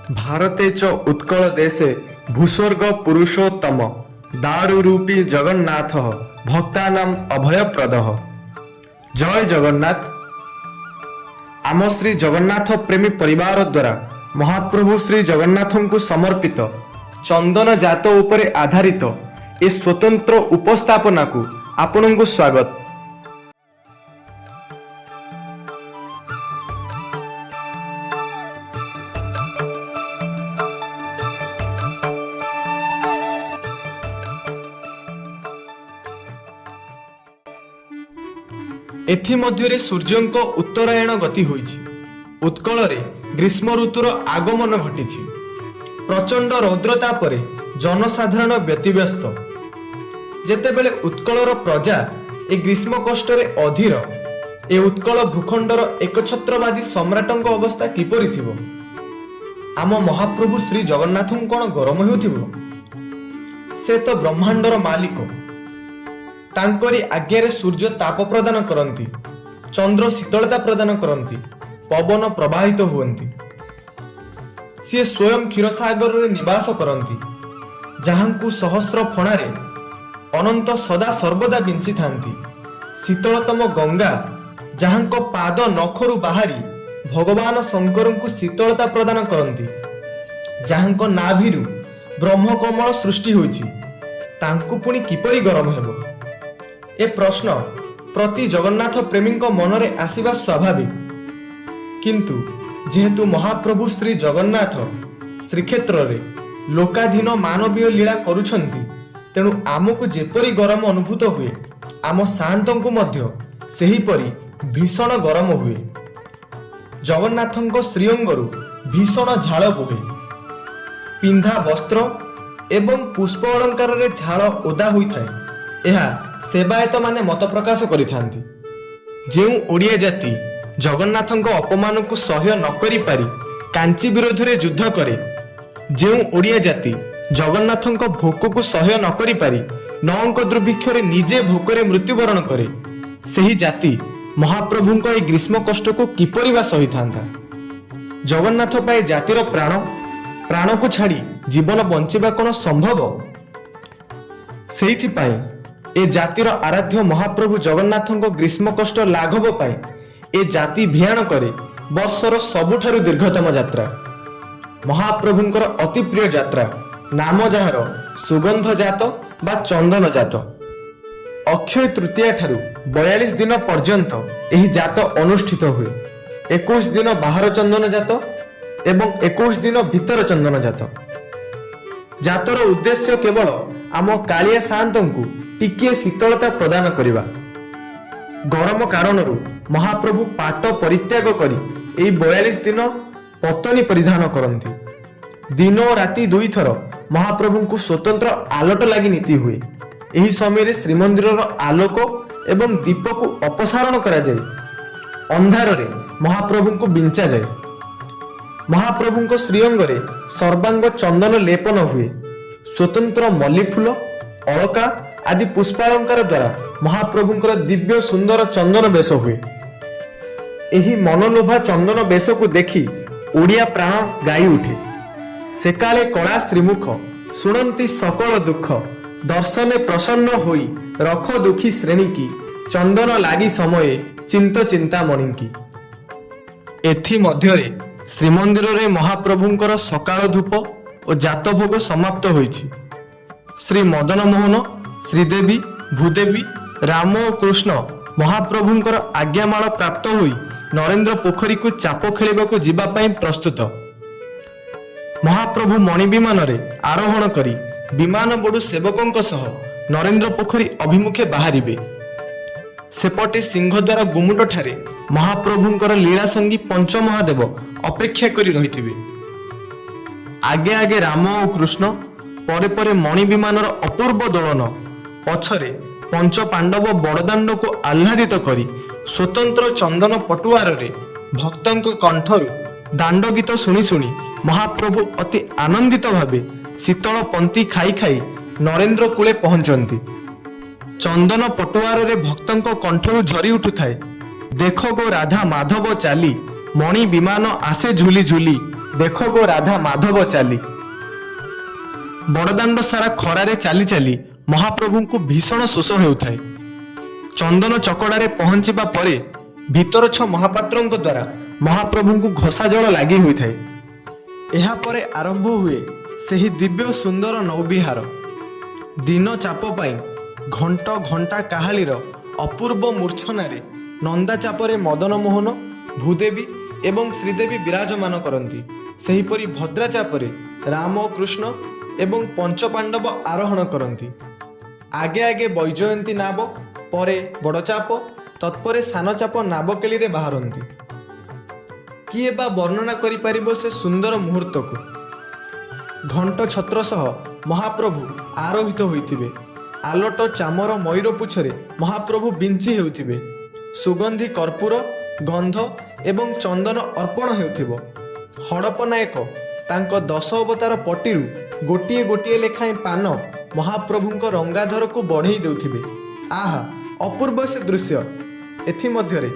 ଭାରତେ ଚ ଉତ୍କଳ ଦେଶେ ଭୂସ୍ୱର୍ଗ ପୁରୁଷୋତ୍ତମ ଦାରୁରୂପୀ ଜଗନ୍ନାଥ ଭକ୍ତାନାମ ଅଭୟପ୍ରଦଃ। ଜୟ ଜଗନ୍ନାଥ। ଆମ ଶ୍ରୀ ଜଗନ୍ନାଥ ପ୍ରେମୀ ପରିବାର ଦ୍ୱାରା ମହାପ୍ରଭୁ ଶ୍ରୀ ଜଗନ୍ନାଥଙ୍କୁ ସମର୍ପିତ ଚନ୍ଦନ ଜାତ ଉପରେ ଆଧାରିତ ଏ ସ୍ୱତନ୍ତ୍ର ଉପସ୍ଥାପନାକୁ ଆପଣଙ୍କୁ ସ୍ୱାଗତ। ଏଥିମଧ୍ୟରେ ସୂର୍ଯ୍ୟଙ୍କ ଉତ୍ତରାୟଣ ଗତି ହୋଇଛି। ଉତ୍କଳରେ ଗ୍ରୀଷ୍ମ ଋତୁର ଆଗମନ ଘଟିଛି। ପ୍ରଚଣ୍ଡ ରୌଦ୍ରତାପରେ ଜନସାଧାରଣ ବ୍ୟତିବ୍ୟସ୍ତ। ଯେତେବେଳେ ଉତ୍କଳର ପ୍ରଜା ଏ ଗ୍ରୀଷ୍ମ କଷ୍ଟରେ ଅଧୀର, ଏ ଉତ୍କଳ ଭୂଖଣ୍ଡର ଏକଛତ୍ରବାଦୀ ସମ୍ରାଟଙ୍କ ଅବସ୍ଥା କିପରି ଥିବ? ଆମ ମହାପ୍ରଭୁ ଶ୍ରୀ ଜଗନ୍ନାଥଙ୍କୁ କ'ଣ ଗରମ ହେଉଥିବ? ସେ ତ ବ୍ରହ୍ମାଣ୍ଡର ମାଲିକ। ତାଙ୍କରି ଆଜ୍ଞାରେ ସୂର୍ଯ୍ୟ ତାପ ପ୍ରଦାନ କରନ୍ତି, ଚନ୍ଦ୍ର ଶୀତଳତା ପ୍ରଦାନ କରନ୍ତି, ପବନ ପ୍ରବାହିତ ହୁଅନ୍ତି। ସିଏ ସ୍ୱୟଂ କ୍ଷୀରସାଗରରେ ନିବାସ କରନ୍ତି, ଯାହାଙ୍କୁ ସହସ୍ର ଫଣାରେ ଅନନ୍ତ ସଦା ସର୍ବଦା ବିଞ୍ଚିଥାନ୍ତି। ଶୀତଳତମ ଗଙ୍ଗା ଯାହାଙ୍କ ପାଦ ନଖରୁ ବାହାରି ଭଗବାନ ଶଙ୍କରଙ୍କୁ ଶୀତଳତା ପ୍ରଦାନ କରନ୍ତି, ଯାହାଙ୍କ ନାଭିରୁ ବ୍ରହ୍ମକମଳ ସୃଷ୍ଟି ହୋଇଛି, ତାଙ୍କୁ ପୁଣି କିପରି ଗରମ ହେବ? ଏ ପ୍ରଶ୍ନ ପ୍ରତି ଜଗନ୍ନାଥ ପ୍ରେମୀଙ୍କ ମନରେ ଆସିବା ସ୍ୱାଭାବିକ। କିନ୍ତୁ ଯେହେତୁ ମହାପ୍ରଭୁ ଶ୍ରୀ ଜଗନ୍ନାଥ ଶ୍ରୀକ୍ଷେତ୍ରରେ ଲୋକାଧୀନ ମାନବୀୟ ଲୀଳା କରୁଛନ୍ତି, ତେଣୁ ଆମକୁ ଯେପରି ଗରମ ଅନୁଭୂତ ହୁଏ, ଆମ ସାଆନ୍ତଙ୍କୁ ମଧ୍ୟ ସେହିପରି ଭୀଷଣ ଗରମ ହୁଏ। ଜଗନ୍ନାଥଙ୍କ ଶ୍ରୀଅଙ୍ଗରୁ ଭୀଷଣ ଝାଳ ବୋହେ। ପିନ୍ଧା ବସ୍ତ୍ର ଏବଂ ପୁଷ୍ପ ଅଳଙ୍କାରରେ ଝାଳ ଓଦା ହୋଇଥାଏ, ଏହା ସେବାୟତମାନେ ମତ ପ୍ରକାଶ କରିଥାନ୍ତି। ଯେଉଁ ଓଡ଼ିଆ ଜାତି ଜଗନ୍ନାଥଙ୍କ ଅପମାନକୁ ସହ୍ୟ ନ କରିପାରି କାଞ୍ଚି ବିରୋଧରେ ଯୁଦ୍ଧ କରେ, ଯେଉଁ ଓଡ଼ିଆ ଜାତି ଜଗନ୍ନାଥଙ୍କ ଭୋକକୁ ସହ୍ୟ ନ କରିପାରି ନଅଙ୍କ ଦୁର୍ଭିକ୍ଷରେ ନିଜେ ଭୋକରେ ମୃତ୍ୟୁବରଣ କରେ, ସେହି ଜାତି ମହାପ୍ରଭୁଙ୍କ ଏହି ଗ୍ରୀଷ୍ମ କଷ୍ଟକୁ କିପରି ବା ସହିଥାନ୍ତା? ଜଗନ୍ନାଥ ପାଇଁ ଜାତିର ପ୍ରାଣ, ପ୍ରାଣକୁ ଛାଡ଼ି ଜୀବନ ବଞ୍ଚିବା କ'ଣ ସମ୍ଭବ? ସେଇଥିପାଇଁ ଏ ଜାତିର ଆରାଧ୍ୟ ମହାପ୍ରଭୁ ଜଗନ୍ନାଥଙ୍କ ଗ୍ରୀଷ୍ମ କଷ୍ଟ ଲାଘବ ପାଇଁ ଏ ଜାତି ଭିଆଣ କରେ ବର୍ଷର ସବୁଠାରୁ ଦୀର୍ଘତମ ଯାତ୍ରା, ମହାପ୍ରଭୁଙ୍କର ଅତି ପ୍ରିୟ ଯାତ୍ରା, ନାମ ଯାହାର ସୁଗନ୍ଧ ଜାତ ବା ଚନ୍ଦନ ଜାତ। ଅକ୍ଷୟ ତୃତୀୟା ଠାରୁ 42 ଦିନ ପର୍ଯ୍ୟନ୍ତ ଏହି ଜାତ ଅନୁଷ୍ଠିତ ହୁଏ। 21 ଦିନ ବାହାର ଚନ୍ଦନ ଜାତ ଏବଂ 21 ଦିନ ଭିତର ଚନ୍ଦନ ଜାତ। ଜାତର ଉଦ୍ଦେଶ୍ୟ କେବଳ ଆମ କାଳିଆ ସାଆନ୍ତଙ୍କୁ ଟିକିଏ ଶୀତଳତା ପ୍ରଦାନ କରିବା। ଗରମ କାରଣରୁ ମହାପ୍ରଭୁ ପାଟ ପରିତ୍ୟାଗ କରି ଏହି 42 ଦିନ ପତନି ପରିଧାନ କରନ୍ତି। ଦିନ ଓ ରାତି ଦୁଇଥର ମହାପ୍ରଭୁଙ୍କୁ ସ୍ୱତନ୍ତ୍ର ଆଲଟ ଲାଗି ନୀତି ହୁଏ। ଏହି ସମୟରେ ଶ୍ରୀମନ୍ଦିରର ଆଲୋକ ଏବଂ ଦୀପକୁ ଅପସାରଣ କରାଯାଇ ଅନ୍ଧାରରେ ମହାପ୍ରଭୁଙ୍କୁ ବିଞ୍ଚାଯାଏ। ମହାପ୍ରଭୁଙ୍କ ଶ୍ରୀଅଙ୍ଗରେ ସର୍ବାଙ୍ଗ ଚନ୍ଦନ ଲେପନ ହୁଏ। ସ୍ୱତନ୍ତ୍ର ମଲ୍ଲିଫୁଲ, ଅଳକା ଆଦି ପୁଷ୍ପାଳଙ୍କାର ଦ୍ୱାରା ମହାପ୍ରଭୁଙ୍କର ଦିବ୍ୟ ସୁନ୍ଦର ଚନ୍ଦନ ବେଶ ହୁଏ। ଏହି ମନଲୋଭା ଚନ୍ଦନ ବେଶକୁ ଦେଖି ଓଡ଼ିଆ ପ୍ରାଣ ଗାଇ ଉଠେ, ସେକାଳେ କଳା ଶ୍ରୀମୁଖ ଶୁଣନ୍ତି ସକଳ ଦୁଃଖ, ଦର୍ଶନେ ପ୍ରସନ୍ନ ହୋଇ ରଖ ଦୁଃଖୀ ଶ୍ରେଣୀକି, ଚନ୍ଦନ ଲାଗି ସମୟେ ଚିନ୍ତ ଚିନ୍ତାମଣିକି। ଏଥିମଧ୍ୟରେ ଶ୍ରୀମନ୍ଦିରରେ ମହାପ୍ରଭୁଙ୍କର ସକାଳ ଧୂପ ଓ ଜାତଭୋଗ ସମାପ୍ତ ହୋଇଛି। ଶ୍ରୀ ମଦନମୋହନ, ଶ୍ରୀଦେବୀ, ଭୂଦେବୀ, ରାମ ଓ କୃଷ୍ଣ ମହାପ୍ରଭୁଙ୍କର ଆଜ୍ଞାମାଳ ପ୍ରାପ୍ତ ହୋଇ ନରେନ୍ଦ୍ର ପୋଖରୀକୁ ଚାପ ଖେଳିବାକୁ ଯିବା ପାଇଁ ପ୍ରସ୍ତୁତ। ମହାପ୍ରଭୁ ମଣିବିମାନରେ ଆରୋହଣ କରି ବିମାନ ବଡୁ ସେବକଙ୍କ ସହ ନରେନ୍ଦ୍ର ପୋଖରୀ ଅଭିମୁଖେ ବାହାରିବେ। ସେପଟେ ସିଂହଦ୍ୱାର ଗୁମୁଟଠାରେ ମହାପ୍ରଭୁଙ୍କର ଲୀଳାସଙ୍ଗୀ ପଞ୍ଚମହାଦେବ ଅପେକ୍ଷା କରି ରହିଥିବେ। ଆଗେ ଆଗେ ରାମ ଓ କୃଷ୍ଣ, ପରେ ପରେ ମଣି ବିମାନର ଅପୂର୍ବ ଦୋଳନ, ପଛରେ ପଞ୍ଚ ପାଣ୍ଡବ ବଡ଼ଦାଣ୍ଡକୁ ଆହ୍ଲାଦିତ କରି ସ୍ୱତନ୍ତ୍ର ଚନ୍ଦନ ପଟୁଆରରେ ଭକ୍ତଙ୍କ କଣ୍ଠରୁ ଦାଣ୍ଡ ଗୀତ ଶୁଣି ଶୁଣି ମହାପ୍ରଭୁ ଅତି ଆନନ୍ଦିତ ଭାବେ ଶୀତଳ ପନ୍ତି ଖାଇ ଖାଇ ନରେନ୍ଦ୍ର କୂଳେ ପହଞ୍ଚନ୍ତି। ଚନ୍ଦନ ପଟୁଆରରେ ଭକ୍ତଙ୍କ କଣ୍ଠରୁ ଝରି ଉଠୁଥାଏ, ଦେଖ ଗୋ ରାଧା ମାଧବ ଚାଲି, ମଣି ବିମାନ ଆସେ ଝୁଲି ଝୁଲି, ଦେଖ ଗୋ ରାଧା ମାଧବ ଚାଲି। ବଡ଼ଦାଣ୍ଡ ସାରା ଖରାରେ ଚାଲି ଚାଲି ମହାପ୍ରଭୁଙ୍କୁ ଭୀଷଣ ଶୋଷ ହେଉଥାଏ। ଚନ୍ଦନ ଚକଡ଼ାରେ ପହଞ୍ଚିବା ପରେ ଭିତରଛ ମହାପାତ୍ରଙ୍କ ଦ୍ୱାରା ମହାପ୍ରଭୁଙ୍କୁ ଘସା ଜଳ ଲାଗି ହୋଇଥାଏ। ଏହାପରେ ଆରମ୍ଭ ହୁଏ ସେହି ଦିବ୍ୟ ସୁନ୍ଦର ନୌବିହାର। ଦିନ ଚାପ ପାଇଁ ଘଣ୍ଟ ଘଣ୍ଟା କାହାଳିର ଅପୂର୍ବ ମୂର୍ଚ୍ଛନାରେ ନନ୍ଦାଚାପରେ ମଦନମୋହନ, ଭୂଦେବୀ ଏବଂ ଶ୍ରୀଦେବୀ ବିରାଜମାନ କରନ୍ତି। ସେହିପରି ଭଦ୍ରାଚାପରେ ରାମ, କୃଷ୍ଣ ଏବଂ ପଞ୍ଚପାଣ୍ଡବ ଆରୋହଣ କରନ୍ତି। ଆଗେ ଆଗେ ବୈଜୟନ୍ତୀ ନାବ, ପରେ ବଡ଼ଚାପ, ତତ୍ପରେ ସାନଚାପ ନାବକେଳିରେ ବାହାରନ୍ତି। କିଏ ବା ବର୍ଣ୍ଣନା କରିପାରିବ ସେ ସୁନ୍ଦର ମୁହୂର୍ତ୍ତକୁ? ଘଣ୍ଟ ଛତ୍ର ସହ ମହାପ୍ରଭୁ ଆରୋହିତ ହୋଇଥିବେ। ଆଲଟ, ଚାମର, ମୟୂର ପୁଚ୍ଛରେ ମହାପ୍ରଭୁ ବିଞ୍ଚି ହେଉଥିବେ। ସୁଗନ୍ଧି କର୍ପୂର, ଗନ୍ଧ ଏବଂ ଚନ୍ଦନ ଅର୍ପଣ ହେଉଥିବ। ହଡ଼ପ ନାୟକ ତାଙ୍କ ଦଶ ଅବତାର ପଟିରୁ ଗୋଟିଏ ଗୋଟିଏ ଲେଖାଏଁ ପାନ ମହାପ୍ରଭୁଙ୍କ ରଙ୍ଗାଧରକୁ ବଢ଼େଇ ଦେଉଥିବେ। ଆହା, ଅପୂର୍ବ ସେ ଦୃଶ୍ୟ! ଏଥିମଧ୍ୟରେ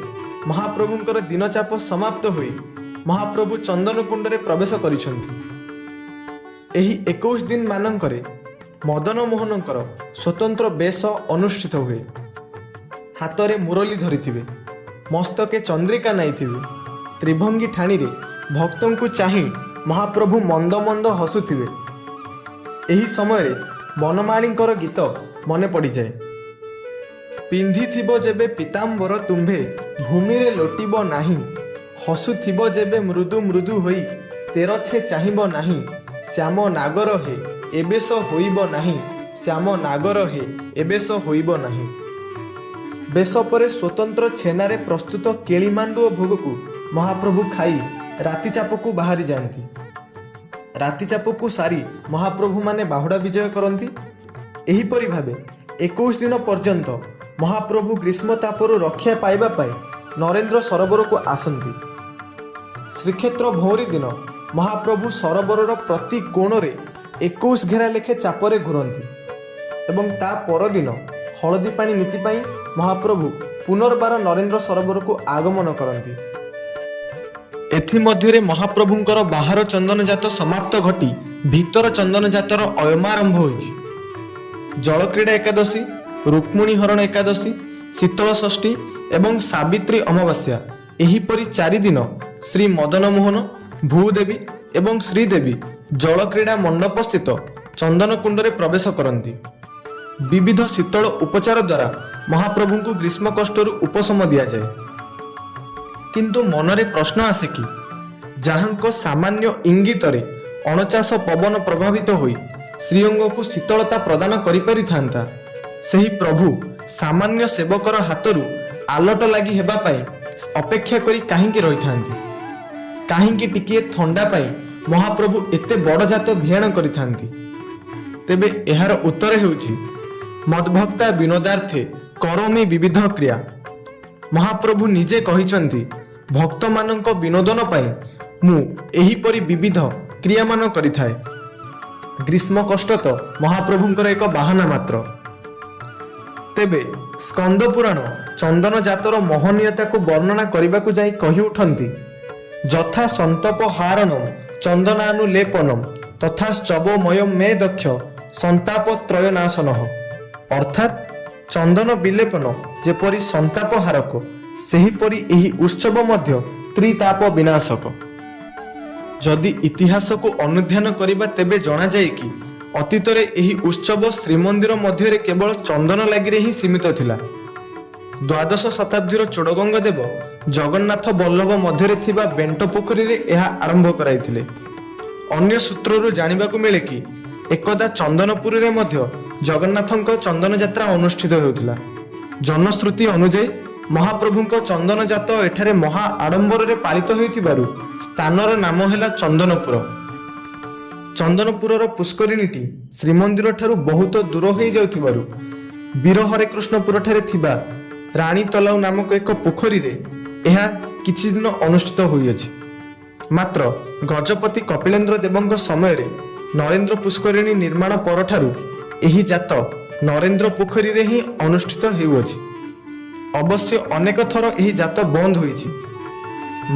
ମହାପ୍ରଭୁଙ୍କର ଦିନଚାପ ସମାପ୍ତ ହୋଇ ମହାପ୍ରଭୁ ଚନ୍ଦନକୁଣ୍ଡରେ ପ୍ରବେଶ କରିଛନ୍ତି। ଏହି 21 ଦିନ ମାନଙ୍କରେ ମଦନମୋହନଙ୍କର ସ୍ୱତନ୍ତ୍ର ବେଶ ଅନୁଷ୍ଠିତ ହୁଏ। ହାତରେ ମୁରଲୀ ଧରିଥିବେ, ମସ୍ତକେ ଚନ୍ଦ୍ରିକା ନାଇଥିବେ। ତ୍ରିଭଙ୍ଗୀ ଠାଣିରେ ଭକ୍ତଙ୍କୁ ଚାହିଁ ମହାପ୍ରଭୁ ମନ୍ଦ ମନ୍ଦ ହସୁଥିବେ। ଏହି ସମୟରେ ବନମାଳୀଙ୍କର ଗୀତ ମନେ ପଡ଼ିଯାଏ। ପିନ୍ଧିଥିବ ଯେବେ ପୀତାମ୍ବର ତୁମ୍ଭେ, ଭୂମିରେ ଲୋଟିବ ନାହିଁ। ହସୁଥିବ ଯେବେ ମୃଦୁ ମୃଦୁ ହୋଇ, ତେରଛେ ଚାହିଁବ ନାହିଁ। ଶ୍ୟାମ ନାଗର ହେ, ଏ ବେଶ ହୋଇବ ନାହିଁ। ଶ୍ୟାମ ନାଗର ହେ, ଏ ବେଶ ହୋଇବ ନାହିଁ। ବେଶ ପରେ ସ୍ୱତନ୍ତ୍ର ଛେନାରେ ପ୍ରସ୍ତୁତ କେଳି ମାଣ୍ଡୁଅ ଭୋଗକୁ ମହାପ୍ରଭୁ ଖାଇ ରାତି ଚାପକୁ ବାହାରି ଯାଆନ୍ତି। ରାତି ଚାପକୁ ସାରି ମହାପ୍ରଭୁମାନେ ବାହୁଡ଼ା ବିଜୟ କରନ୍ତି। ଏହିପରି ଭାବେ 21 ଦିନ ପର୍ଯ୍ୟନ୍ତ ମହାପ୍ରଭୁ ଗ୍ରୀଷ୍ମ ତାପରୁ ରକ୍ଷା ପାଇବା ପାଇଁ ନରେନ୍ଦ୍ର ସରୋବରକୁ ଆସନ୍ତି। ଶ୍ରୀକ୍ଷେତ୍ର ଭଉଁରୀ ଦିନ ମହାପ୍ରଭୁ ସରୋବରର ପ୍ରତି କୋଣରେ 21 ଘେରା ଲେଖେ ଚାପରେ ଘୁରନ୍ତି ଏବଂ ତା ପରଦିନ ହଳଦୀ ପାଣି ନୀତି ପାଇଁ ମହାପ୍ରଭୁ ପୁନର୍ବାର ନରେନ୍ଦ୍ର ସରୋବରକୁ ଆଗମନ କରନ୍ତି। ଏଥିମଧ୍ୟରେ ମହାପ୍ରଭୁଙ୍କର ବାହାର ଚନ୍ଦନ ଜାତ ସମାପ୍ତ ଘଟି ଭିତର ଚନ୍ଦନ ଜାତର ଅୟମାରମ୍ଭ ହୋଇଛି। ଜଳକ୍ରୀଡ଼ା ଏକାଦଶୀ, ରୁକ୍ମିଣୀ ହରଣ ଏକାଦଶୀ, ଶୀତଳ ଷଷ୍ଠୀ ଏବଂ ସାବିତ୍ରୀ ଅମାବାସ୍ୟା, ଏହିପରି 4 ଦିନ ଶ୍ରୀ ମଦନମୋହନ, ଭୂଦେବୀ ଏବଂ ଶ୍ରୀଦେବୀ ଜଳକ୍ରୀଡ଼ା ମଣ୍ଡପସ୍ଥିତ ଚନ୍ଦନକୁଣ୍ଡରେ ପ୍ରବେଶ କରନ୍ତି। ବିବିଧ ଶୀତଳ ଉପଚାର ଦ୍ୱାରା ମହାପ୍ରଭୁଙ୍କୁ ଗ୍ରୀଷ୍ମ କଷ୍ଟରୁ ଉପଶମ ଦିଆଯାଏ। କିନ୍ତୁ ମନରେ ପ୍ରଶ୍ନ ଆସେ କି, ଯାହାଙ୍କ ସାମାନ୍ୟ ଇଙ୍ଗିତରେ 49 ପବନ ପ୍ରଭାବିତ ହୋଇ ଶ୍ରୀଅଙ୍ଗକୁ ଶୀତଳତା ପ୍ରଦାନ କରିପାରିଥାନ୍ତା, ସେହି ପ୍ରଭୁ ସାମାନ୍ୟ ସେବକର ହାତରୁ ଆଲଟ ଲାଗି ହେବା ପାଇଁ ଅପେକ୍ଷା କରି କାହିଁକି ରହିଥାନ୍ତି? କାହିଁକି ଟିକିଏ ଥଣ୍ଡା ପାଇଁ ମହାପ୍ରଭୁ ଏତେ ବଡ଼ ଜାତ ଭିଆଣ କରିଥାନ୍ତି? ତେବେ ଏହାର ଉତ୍ତର ହେଉଛି, ମଦ୍ଭକ୍ତା ବିନୋଦାର୍ଥେ କରୋମି ବିବିଧ କ୍ରିୟା। ମହାପ୍ରଭୁ ନିଜେ କହିଛନ୍ତି, ଭକ୍ତମାନଙ୍କ ବିନୋଦନ ପାଇଁ ମୁଁ ଏହିପରି ବିବିଧ କ୍ରିୟାମାନ କରିଥାଏ। ଗ୍ରୀଷ୍ମ କଷ୍ଟ ତ ମହାପ୍ରଭୁଙ୍କର ଏକ ବାହାନା ମାତ୍ର। ତେବେ ସ୍କନ୍ଦ ପୁରାଣ ଚନ୍ଦନ ଜାତର ମହନୀୟତାକୁ ବର୍ଣ୍ଣନା କରିବାକୁ ଯାଇ କହି ଉଠନ୍ତି, ଯଥା ସନ୍ତପ ହାରଣମ ଚନ୍ଦନାନୁଲେପନମ ତଥା ଶ୍ଚବମୟମ ମେ ଦକ୍ଷ ସନ୍ତାପ ତ୍ରୟନାଶନଃ। ଅର୍ଥାତ୍ ଚନ୍ଦନ ବିଲେପନ ଯେପରି ସନ୍ତାପହାରକ, ସେହିପରି ଏହି ଉତ୍ସବ ମଧ୍ୟ ତ୍ରିତାପ ବିନାଶକ। ଯଦି ଇତିହାସକୁ ଅନୁଧ୍ୟାନ କରିବା, ତେବେ ଜଣାଯାଏ କି ଅତୀତରେ ଏହି ଉତ୍ସବ ଶ୍ରୀମନ୍ଦିର ମଧ୍ୟରେ କେବଳ ଚନ୍ଦନ ଲାଗିରେ ହିଁ ସୀମିତ ଥିଲା। ଦ୍ୱାଦଶ ଶତାବ୍ଦୀର ଚୋଡ଼ଗଙ୍ଗ ଦେବ ଜଗନ୍ନାଥ ବଲ୍ଲଭ ମଧ୍ୟରେ ଥିବା ବେଣ୍ଟ ପୋଖରୀରେ ଏହା ଆରମ୍ଭ କରାଇଥିଲେ। ଅନ୍ୟ ସୂତ୍ରରୁ ଜାଣିବାକୁ ମିଳେ କି ଏକଦା ଚନ୍ଦନପୁରରେ ମଧ୍ୟ ଜଗନ୍ନାଥଙ୍କ ଚନ୍ଦନ ଯାତ୍ରା ଅନୁଷ୍ଠିତ ହେଉଥିଲା। ଜନଶ୍ରୁତି ଅନୁଯାୟୀ ମହାପ୍ରଭୁଙ୍କ ଚନ୍ଦନ ଜାତ ଏଠାରେ ମହା ଆଡମ୍ବରରେ ପାଳିତ ହେଉଥିବାରୁ ସ୍ଥାନର ନାମ ହେଲା ଚନ୍ଦନପୁର। ଚନ୍ଦନପୁରର ପୁଷ୍କରିଣୀଟି ଶ୍ରୀମନ୍ଦିର ଠାରୁ ବହୁତ ଦୂର ହୋଇଯାଉଥିବାରୁ ବୀର ହରେକୃଷ୍ଣପୁରଠାରେ ଥିବା ରାଣୀ ତଲାଉ ନାମକ ଏକ ପୋଖରୀରେ ଏହା କିଛି ଦିନ ଅନୁଷ୍ଠିତ ହୋଇଅଛି। ମାତ୍ର ଗଜପତି କପିଳେନ୍ଦ୍ର ଦେବଙ୍କ ସମୟରେ ନରେନ୍ଦ୍ର ପୁଷ୍କରିଣୀ ନିର୍ମାଣ ପରଠାରୁ ଏହି ଜାତ ନରେନ୍ଦ୍ର ପୋଖରୀରେ ହିଁ ଅନୁଷ୍ଠିତ ହେଉଅଛି। ଅବଶ୍ୟ ଅନେକ ଥର ଏହି ଜାତ ବନ୍ଦ ହୋଇଛି।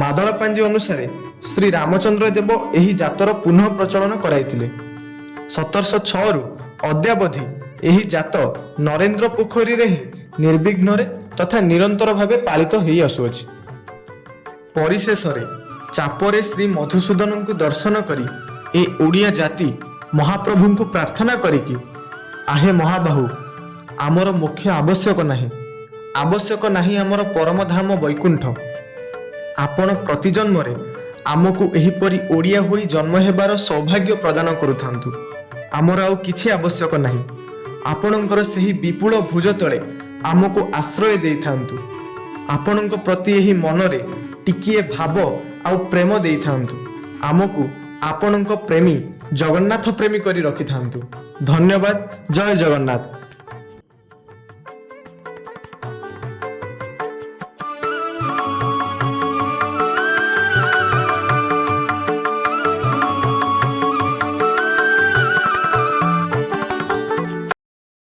ମାଦଳା ପାଞ୍ଜି ଅନୁସାରେ ଶ୍ରୀ ରାମଚନ୍ଦ୍ର ଦେବ ଏହି ଜାତର ପୁନଃ ପ୍ରଚଳନ କରାଇଥିଲେ। 1706ରୁ ଅଦ୍ୟାବଧି ଏହି ଜାତ ନରେନ୍ଦ୍ର ପୋଖରୀରେ ହିଁ ନିର୍ବିଘ୍ନରେ ତଥା ନିରନ୍ତର ଭାବେ ପାଳିତ ହେଇ ଆସୁଅଛି। ପରିଶେଷରେ ଚାପରେ ଶ୍ରୀ ମଧୁସୂଦନଙ୍କୁ ଦର୍ଶନ କରି ଏ ଓଡ଼ିଆ ଜାତି ମହାପ୍ରଭୁଙ୍କୁ ପ୍ରାର୍ଥନା କରିକି, ଆହେ ମହାବାହୁ, ଆମର ମୁଖ୍ୟ ଆବଶ୍ୟକ ନାହିଁ, ଆବଶ୍ୟକ ନାହିଁ ଆମର ପରମଧାମ ବୈକୁଣ୍ଠ। ଆପଣ ପ୍ରତିଜନ୍ମରେ ଆମକୁ ଏହିପରି ଓଡ଼ିଆ ହୋଇ ଜନ୍ମ ହେବାର ସୌଭାଗ୍ୟ ପ୍ରଦାନ କରୁଥାନ୍ତୁ। ଆମର ଆଉ କିଛି ଆବଶ୍ୟକ ନାହିଁ। ଆପଣଙ୍କର ସେହି ବିପୁଳ ଭୁଜ ତଳେ ଆମକୁ ଆଶ୍ରୟ ଦେଇଥାନ୍ତୁ। ଆପଣଙ୍କ ପ୍ରତି ଏହି ମନରେ ଟିକିଏ ଭାବ ଆଉ ପ୍ରେମ ଦେଇଥାନ୍ତୁ। ଆମକୁ ଆପଣଙ୍କ ପ୍ରେମୀ, ଜଗନ୍ନାଥ ପ୍ରେମୀ କରି ରଖିଥାନ୍ତୁ। ଧନ୍ୟବାଦ। ଜୟ ଜଗନ୍ନାଥ।